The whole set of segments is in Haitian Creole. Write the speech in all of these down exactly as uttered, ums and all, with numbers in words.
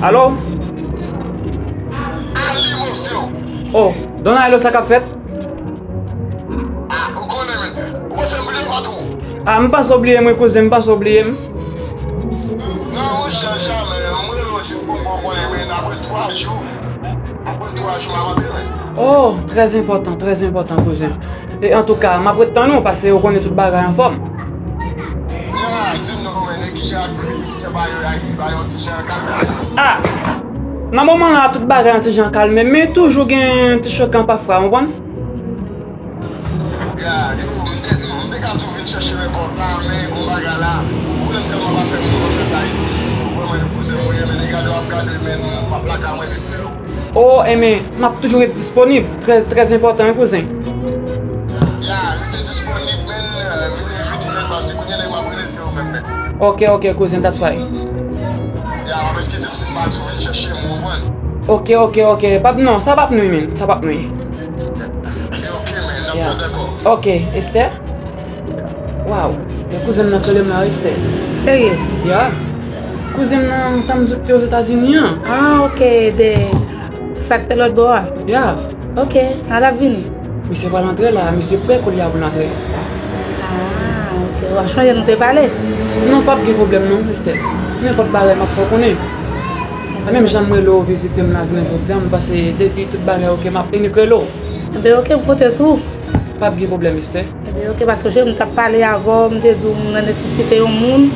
Alo? Oh, Donaylo, sa k ap fèt? Ah, ou konnen, men. Ou panse m bliye patwon? Ah, m panse w bliye mwen, kouzen, m panse w bliye m. Non, monchè, jamè. Mwen rele w jis pou m fè w konnen, men apre twa jou. Apre twa jou, m ap antre, men. Oh, trè enpòtan, trè enpòtan, kouzen. E antouka, m ap ret tann ou, paske ou konnen tout bagay anfòm. Ya, di m non, men, e kijan aktivite, kijan bagay yo Ayiti, bagay yo ti jan kalme? Ah! Nan moman la, tout bagay an ti jan kalme, men toujou gen ti chokan pafwa, w konprann? Ya, yo, m te, m te ka tou vin chèche w enpòtan, men gon bagay la, pwoblèm tèlman pa fè moun konfyans Ayiti, ou vrèman yon kouzen mwen ye, men nèg yo ap gade, men nou p ap lakay mwen vin rele w. Oh, enben, m ap toujou ret disponib. Trè, trè enpòtan, wi, kouzen. Ya, rete disponib, men, euh, vini, vini, men, paske kounye a nèg m ap rele se ou menm, men. Ok, ok, kouzen, that's fine. Ya, w ap eskize m si m pa di w vin chèche m, ou konprann? Ok, ok, ok. P ap, non, sa p ap nwi, men. Sa p ap nwi. Ebyen, ok, men, n ap tande ankò. Ok, Esther? Waw, e kouzen m nan k rele m la, wi, Esther. Serye? Ya. Kouzen m nan, sa m di w ki te Ozetazini an. Ah, ok, de sa k te lòt bò a? Ya. Ok, a l ap vini. Misye pral antre la, misye prè kounye a pou l antre. Ah, ok, w ap chanje nou te pale? Non, p ap gen pwoblèm non, Esther. Nenpòt bagay m ap fè w konnen. A menm jan m rele w vizite m la jounen jodi a, m panse depi tout bagay ok, m ap vini k rele w. Enben, ok, m konte sou ou. P ap gen pwoblèm, Esther. Enben, ok, paske w cheri, m t ap pale avè w, m te di w m nan nesesite yon moun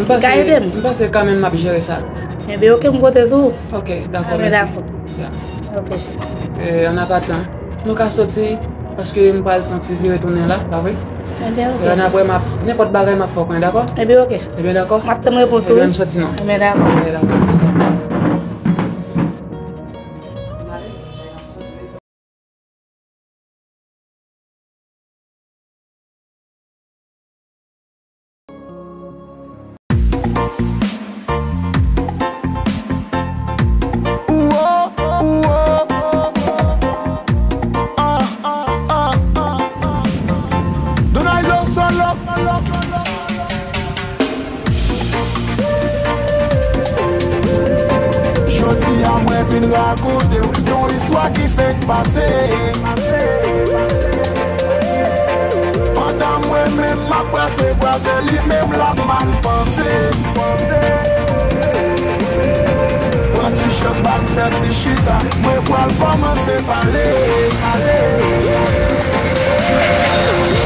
ki ka ede m. M panse kanmenm m ap jere sa. Enben, ok, m konte sou ou. Ok, dakò, mèsi. Dakò. Ya. Ok, cheri. Eh, an apatan, nou ka soti, paske m pral fè yon ti vire tounen la, pa vre? Enben, ok. Eh, annapre, m ap, nenpòt bagay, m ap fè w konnen, dakò? Enben, ok. Enben, dakò. M ap tann repons ou. Enben, m soti non. Enben, dakò. Enben, dakò, mèsi. Donaylo solo. Jodi a mwen vin rakonte w yon istwa ki fenk pase. Pandan mwen menm m ap brase, vwazen li menm l ap mal panse. Pran ti chans, ban m fè ti chita, mwen pral kòmanse pale.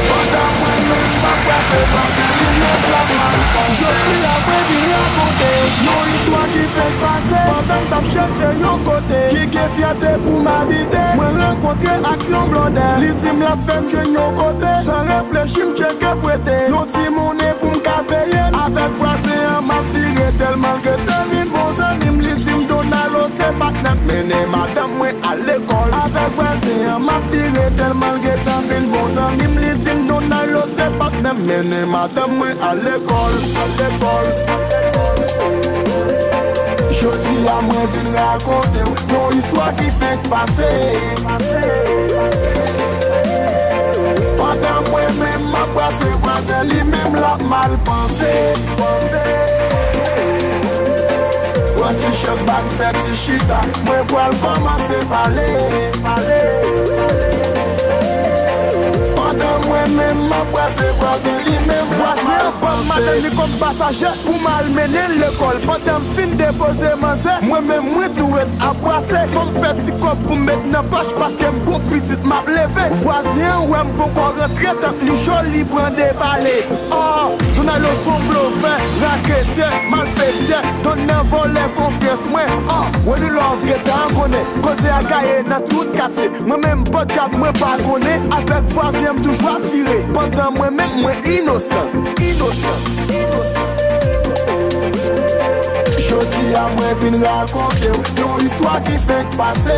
Pandan mwen menm m ap brase, pandan li menm l ap mal panse. Jodi a mwen vin rakonte yon istwa ki fenk pase. Pandan m t ap chèche yon kote ki gen fyète pou m abite, mwen rankontre ak yon blòdè. Li di m l ap fè m jwenn yon kote. San reflechi, m tcheke prete yon ti monnen pou m ka peye l. Avèk vwazen an, m ap vire tèlman l gentan vin bon zanmi m. Li di m Donalo se patnè m, mennen madanm mwen al lekòl. Avèk vwazen an, m ap vire tèlman l gentan vin bon zanmi m. Li di m Donalo se patnè m, mennen madanm mwen al lekòl, al lekòl. Jodi a mwen vin rakonte w yon istwa ki fenk pase. Pandan mwen menm m ap brase, vwazen li menm l ap mal panse. Pran ti chans, ban m fè ti chita, mwen pral kòmanse pale. Pandan mwen menm m ap brase, vwazen li menm l ap mal panse. Vwazen an ban m madanm li kòm pasaje pou m al mennen l lekòl. Pandan m fin depoze manzè, mwen menm mwen tou ret ap brase. Fò m fè ti kòb pou m met nan pòch, paske m gon pitit m ap leve. Vwazen an wè m poko rantre, tant li cho, li pran de pale. Oh, Donaylo se yon blofè, raketè, malfektè, donn nan vòlè konfyans mwen. Oh, Wendy Love gentan konnen, koze a gaye nan tout katye. Mwen menm podyab mwen pa konnen, avèk vwazen an m toujou ap vire, pandan mwen menm mwen inosan, inosan, inosan. Jodi a mwen vin rakonte w yon istwa ki fenk pase.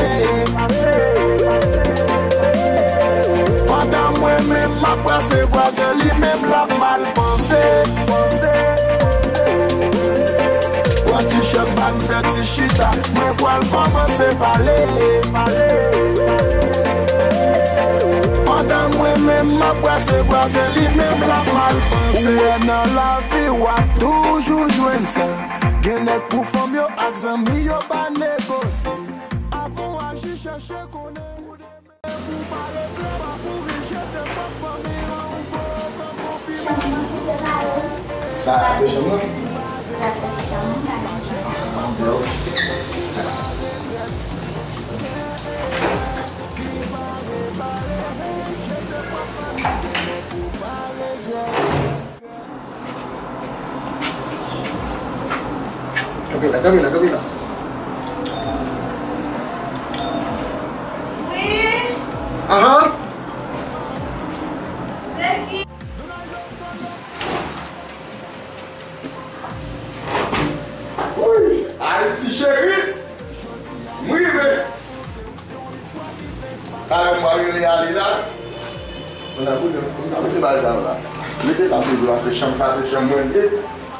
Pandan mwen menm m ap brase, vwazen li menm l ap mal panse. Pran ti chans, ban m fè ti chita, mwen pral kòmanse pale. Pandan mwen menm m ap brase, vwazen li menm l ap mal panse. Ou wè nan lavi w ap toujou Sa se chanm nan? Sa se chanm nan. Ah, bèl. Kanpe la, kanpe la, kanpe la. Wi. Ahan. Se ki? Wi, Ayiti cheri. M rive. Talè m pral rele Ale la. Mwen ap koute, mwen ap mete bagay sa yo la. Mete sa toujou la, se chanm sa, se chanm mwen ye.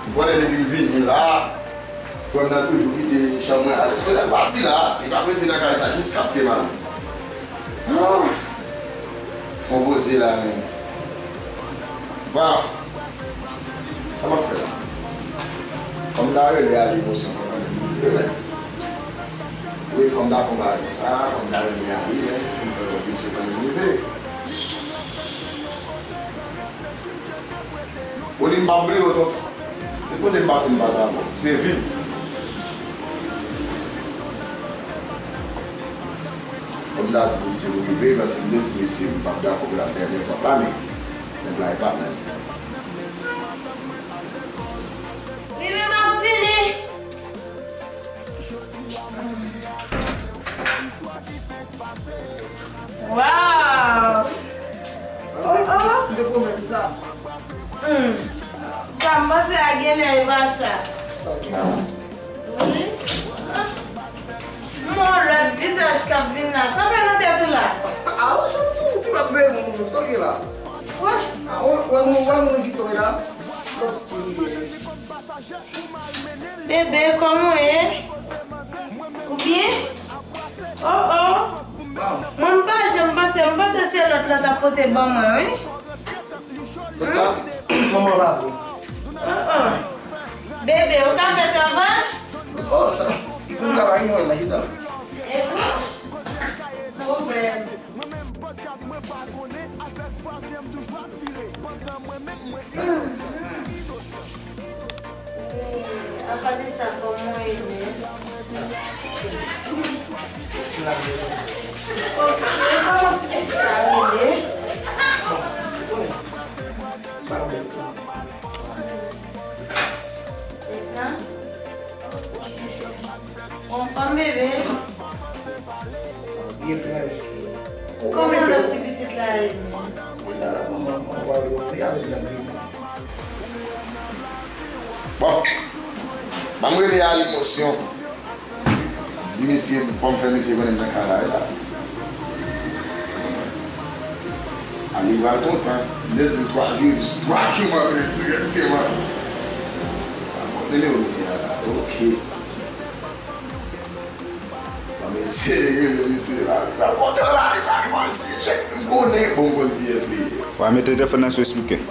M konnen depi m vini la, frè m nan toujou kite chanm mwen alèz. Kote l pati la, li p ap rete nan kay sa jiskaske m ale. Ah! Fon poze la menm. Waw! Sa m ap fè la? Fò m ta rele Ale, emosyon fò m rele. Wi, fò m ta fè yon bagay konsa, fò m ta rele Ale, men, pou m fè konplis, se kanmenm rive. Oli, m p ap bliye w, tonton. E kote m pase, m pase avè w. Se vin. Fò m ta di misye m rive, paske m te di misye m p ap dakò pou l ap dèyè nenpòt la, men nèg la e pa menm. Wi, wi, m ap vini. Waw! Oh, oh! Hmm. Sa m panse a genlè e pa sa. Wi. M wè yon lòt vizaj k ap vin la. Sa fè nan tèt ou la? A, ou janm fou, tou l ap veye moun, moun, sa w gen la? Wè. A, wè, wè, moun, wè, moun ki tonbe la. Lòt ki Bebe, kòman w ye? Ou byen? Oh, oh. Mwen, m pa janm panse, m panse se lòt la t ap pote ban mwen, wi. Manman pa vre. Oh, oh. Bebe, ou ka fè travay? Oh, sa. Pou travay, non, nan chita. E wi. Pwoblèm. Wi, apa de sa, kòman w ye menm? Ok, kòman ti pitit la rele? Bon, ou konnen, pa nan bèl ti. Evna? Bon, fanm bebe. Byen frè. Kòman lòt ti pitit la ye menm? Li la la, manman, manman, pale avè l, li ap vini. Bon, ban m rele a l emosyon. Di misye, fò m fè misye konnen m nan kay la, wi la. A li pral kontan. M te di l twa jou, twa jou m antre dirèkteman. Bon, nimewo misye a la. Ok. Ban m eseye rele misye la. Li pral kontan la, li pral manti. M konnen, bon, m konn kiyès li ye. W a mete telefòn nan sou speaker.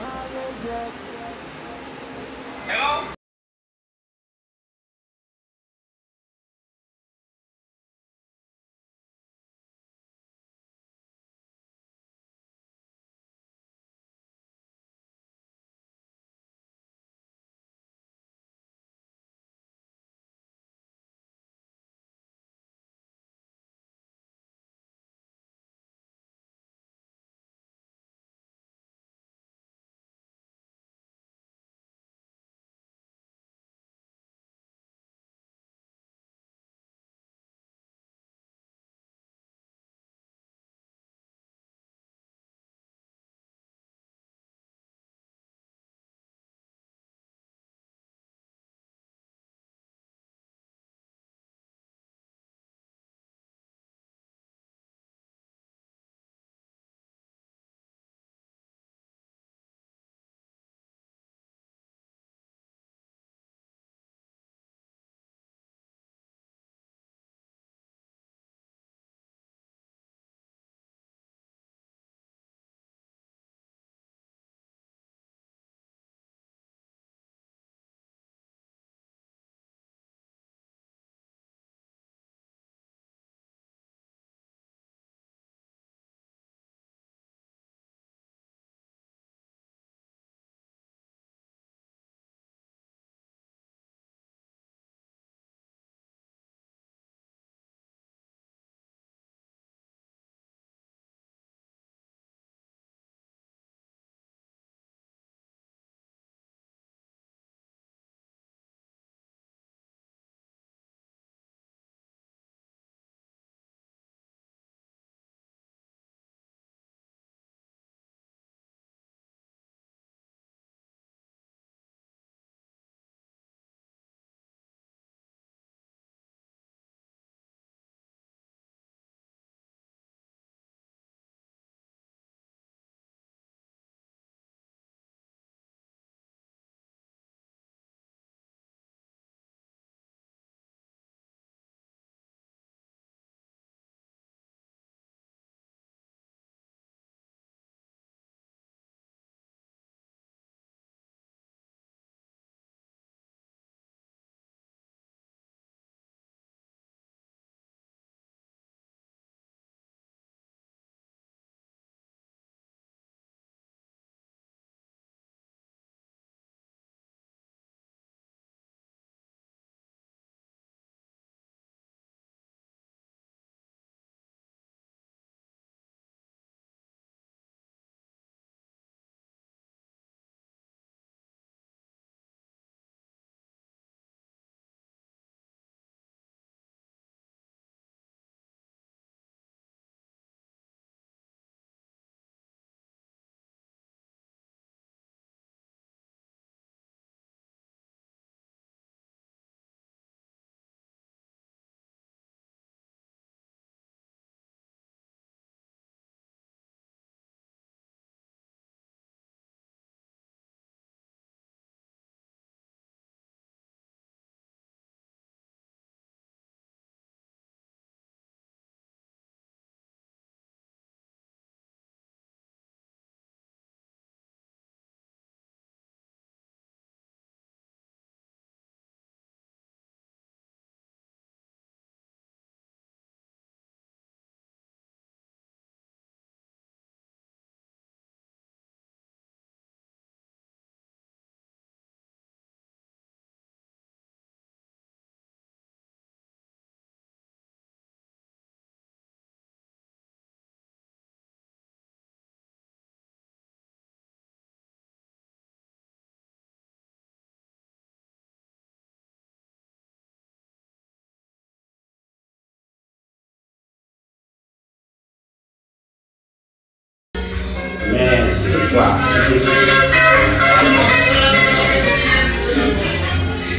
Si toutfwa li deside,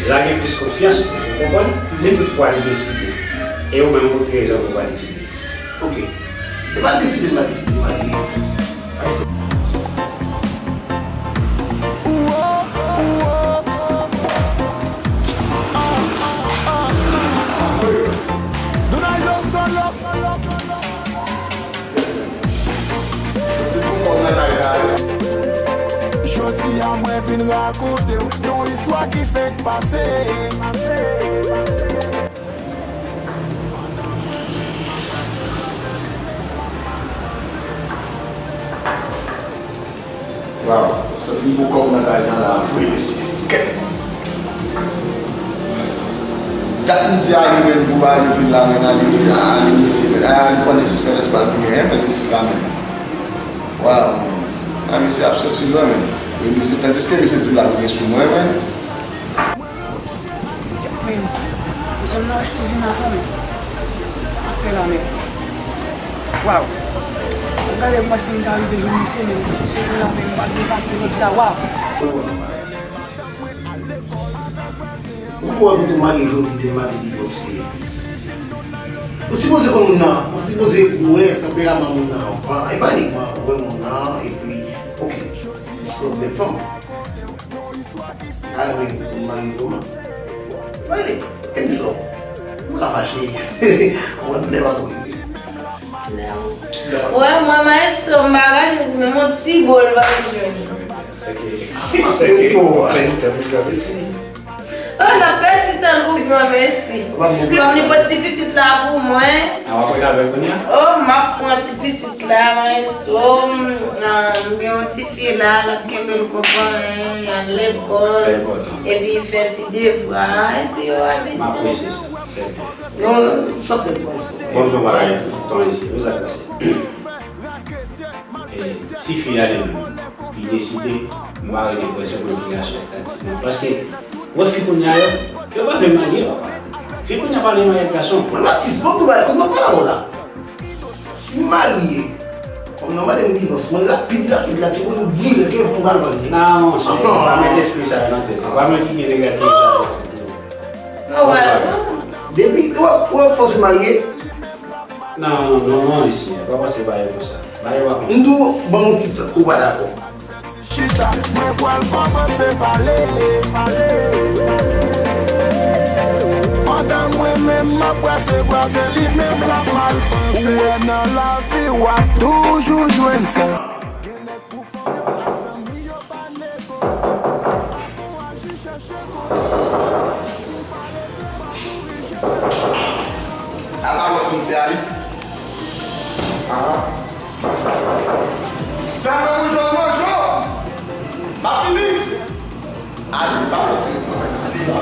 la gen plis konfyans, ou konprann? Si toutfwa li deside, e ou menm ou te rezon pou w pa deside. Ok. E pa deside, m pa deside, m ale. Jodi a mwen vin rakonte w yon istwa ki fèk pase. Waw, santi m pou kòb nan kay sa la vre, mesye. Kèt. Dat m di ale menm pou ale vin la menm, ale, ale metye menm, ale pran nesesè lespal pou genyen menm isit la menm. Waw, menm. A, mesye ap soti lwen menm. E mesye, tandiske mesye di l ap gen sou mwen menm. Men, zòn nan osi vin atann. Sa ap fè la menm. Waw. Gade m wè si m ka rive jwenn misye, men si misye vin la menm, m pa dwe pase jodi a, waw. Ou kwè pou tou marye jodi demen maten pi bò sou li. Ou sipoze konn moun nan, ou sipoze wè tanperaman moun nan anvan. E pa inikman wè moun nan, epi, ok, se yon bèl fanm. A, men, pou marye kòman? Mwen, e m sò. Mwen la fache. Mwen, lè pa pou rive. Lè ou. Lè pa pou. Wè, mwen, maestro, m pa kache, men yon ti bòl pa jwenn. Sa ke, sa ke, fè di tan pou granmesi. Oh, n ap pèdi tan pou granmesi. Kòm li pot ti pitit la pou mwen. A, w ap rete avè l kounye a? Oh, m ap pran ti pitit la, maestro, m, ah, m gen yon ti fi la, l ap kenbe l konpranyen, y al lekòl, epi fè ti devwa, epi yo abitye. M apresye sa, sè byen. Non, non, sa fèt, maestro. Bon, bon, bagay, ton isi, nou sa k pase. E, si fi a li menm, li deside, m pa rete presyon pou li vin achte aktivman. Paske, wè fi kounye a yo, yo pa vle marye, papa. Fi kounye a pa vle marye ak gason. Mwen, Matis, bon, tou bagay, kòman pale la? Si m marye, fanm nan mande m divòs, mwen rapid, rapid, la, ti moun dirèk, e pou pral vann li. Non, monchè, pa met espri sa yo nan tèt ou. Pa met ide negatif sa yo nan tèt ou. Depi, ou ap, ou ap fòse marye? Non, non, non, non, mesye, pa panse ba yo konsa. Ba yo pa konsa. M di w, ban m yon ti tan, ou pa dakò. Chita, mwen pral kòmanse pale. Pandan mwen menm m ap brase, brase, li menm l ap mal panse. Ou wè nan lavi, w ap toujou jwenn sa. Sa pa lòt moun, se Ali. Ah. Fè mwen boujon, boujon. M ap vini. Ali, pa lòt moun, Ali, pa.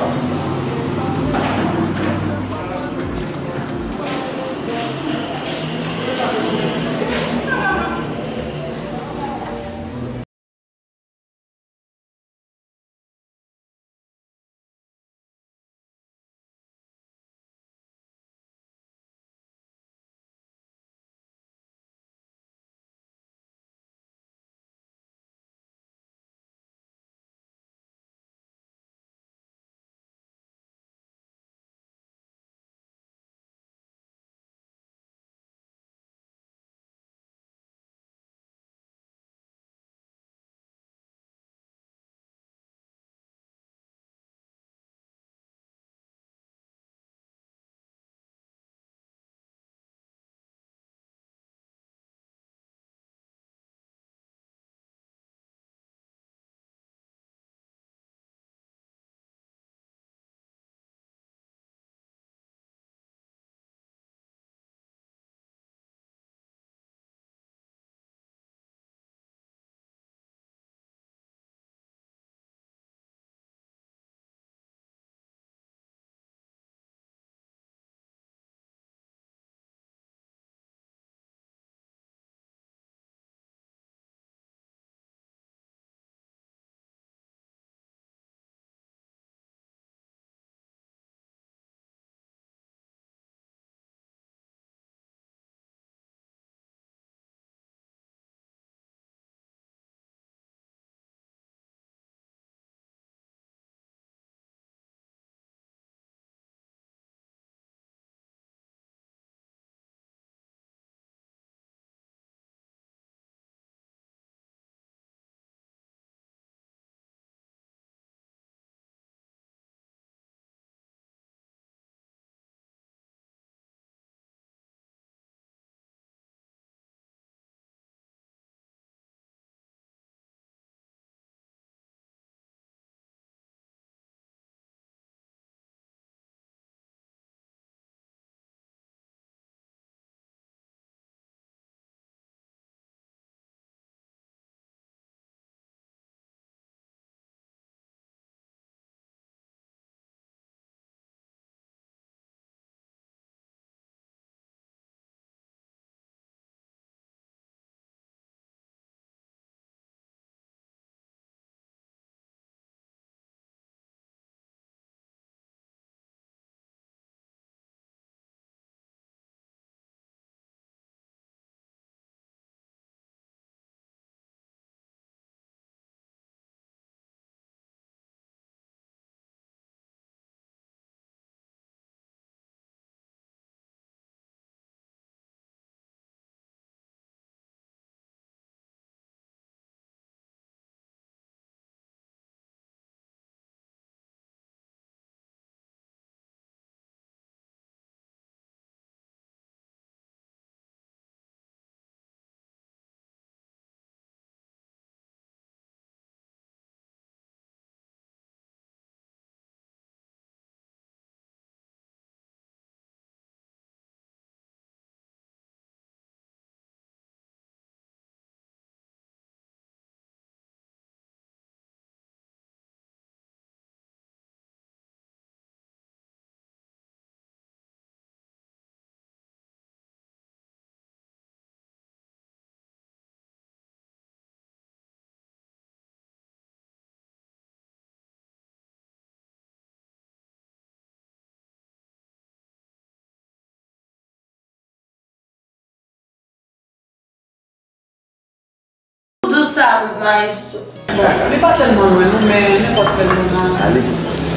Sa, maestro. Bon, li pa tèlman lwen non, men nenpòt lè nou nan. Ale,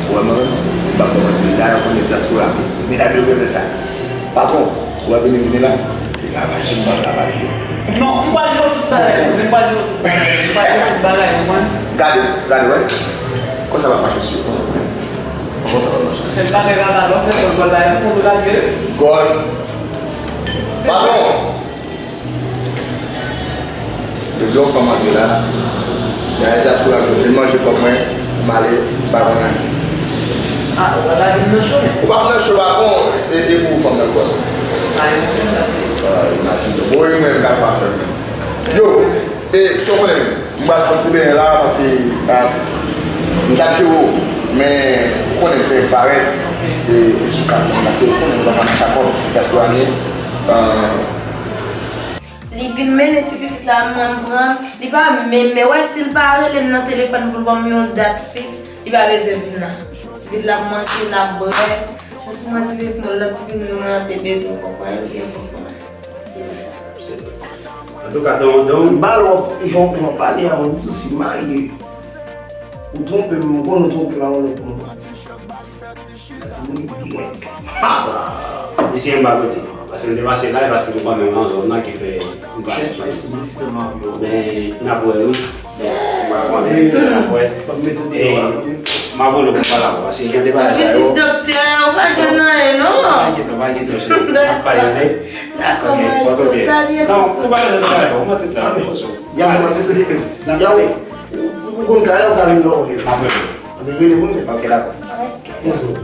ou wè mwen menm, m p ap ba w manti, dayè ou konnen dyaspora, medam yo renmen sa. Patwon, ou wè vini, vini la, se travay, si m pa travay, non, m pral di w tout bagay, m pral di w tout bagay, m pral di w tout bagay, ou konprann? Gade, gade, wè. Konsa w ap mache sou yo, konsa. Konsa w ap mache. Sèl bagay la, la, lè w fè gòl, gòl la, e pou w lage. Gòl. Patwon! Depi yon fanm antre la, dayè dyaspora yo fin manje kòb mwen, m ale, m pa konn anyen. Ah, ou pral lage m nan cho, men. Ou p ap nan cho, patwon, e, e pou fanm nan bòs. Pa gen pwoblèm, pase. Ah, imajine. Bon, e mwen, m ka fè afè m. Yo, e, sa w konnen, m pral fè yon ti benyen la, paske, ah, m t ap jere w, men ou konnen m fè parèt, e, e sou kat mwen, paske ou konnen m pa nan chakòt, dyaspora m ye. Ah, Li vin mennen ti pitit la, m pran, li pa menm, men wè, si l pa rele m nan telefòn pou l ban m yon dat fiks, li pa bezwen vin la. Ti pitit la ap manje, l ap bwè. Jis mwen, ti pitit mwen, lòt ti pitit mwen an te bezwen konprann, li gen konprann. Antouka, don, don. Bal w ap, jan w pale a, mwen tou si marye. Ou twonpe m, m konn ou twonpe m a yon lòt moun. Gade moun dirèk. Mesye, m pa kote. Paske m te pase la, e paske m konnen w nan zòn nan ki fè m pase. Men, n ap wè, wi. M pa konnen, n ap wè. E, m ap wè nou pou pale avè w, paske jan de bagay sa yo. Vizit doktè, ou pa jwenn anyen, non? Pa gen tan, pa gen tan, cheri. M ap pale avè w. Dakò, maestro, salye tout. Non, ou pa jwenn bagay, ou mwen tout la. Yaw, ou konn kay la, ou ka vin lè w vle. Apre. Ann rele moun. Ok, dakò. Bonjou.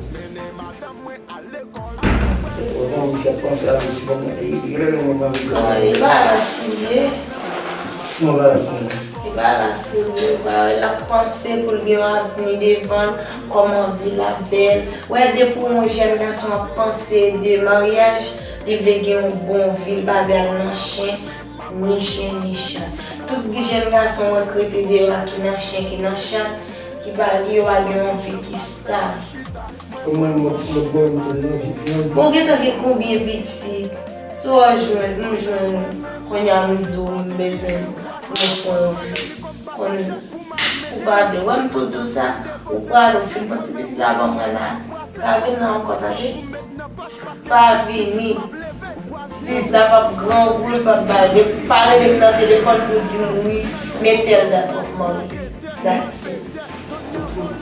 Bon, misye ap panse avèk ti fanm nan. Li, li genlè gen moun nan vi. Li pa la sou li. Kòman pa la sou li? Li pa la sou li, li pa, l ap panse pou l gen yon avni devan l, kòman vi l ap bèl. Wè, depi yon jèn gason ap panse de maryaj, li vle gen yon bon vi, li pa vle al nan chen. Ni chen, ni chat. Tout jèn gason w wè k rete deyò a ki nan chen, ki nan chat, ki pa, ki yo pa gen yon vi ki stab. Kòman m ap, m ap ban m tou nan vi, non? Bon, gentan gen konbyen pitit? Si w jwenn, m jwenn, kounye a m di w m bezwen nou pran yon vi. Konn Ou pa vle wè m tou di w sa, ou prale, ou fin pran ti pitit la ban mwen la. Pa vin la ankò, tande? Pa vini. Ti pitit la p ap gran ou pou l p ap bay. Depi pa rele m nan telefòn pou di m wi, men tèl dat w ap marye. That's it.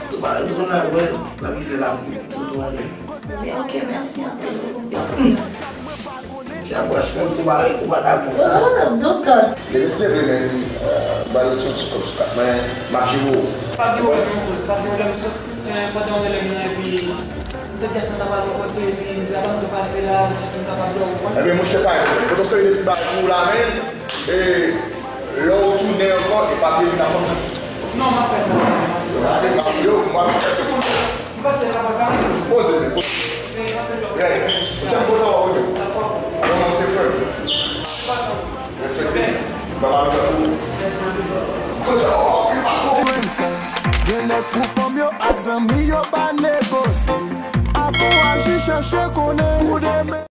Tou pa, tou pa wè, pa vin fè la pou tou ale. Ok, ok, mèsi anpil pou pitit la. Se apre, si menm tou pa, tou pa dakò. Ah, doktè. Mesye vre, men, euh, ba yo sou ti kòb sou kat mwen, m ap jere w. Pa gen pwoblèm, pa gen pwoblèm, sot, euh, pandan w rele m nan, epi m te di a sa m ta pral wè w, epi m di avan m te pase la, jis m kapab wè w, ou konprann? Ebyen, monchè, pa gen pwoblèm. Kote w se rele ti bagay pou w la, men, e, lè w tounen ankò, e pa vin nan fanm nan. Non, m ap fè sa. Yo, m ap fè sa. Poze, men, poze. Gade, ou te kontan wè w. Non, non, se frè m. Respekte. Ba m ap fè pou ou. Kontan wè w, li pa konprann sa. Gen nèg pou fanm yo ak zanmi yo pa negosye. Avan w aji, chèche konnen pou demen.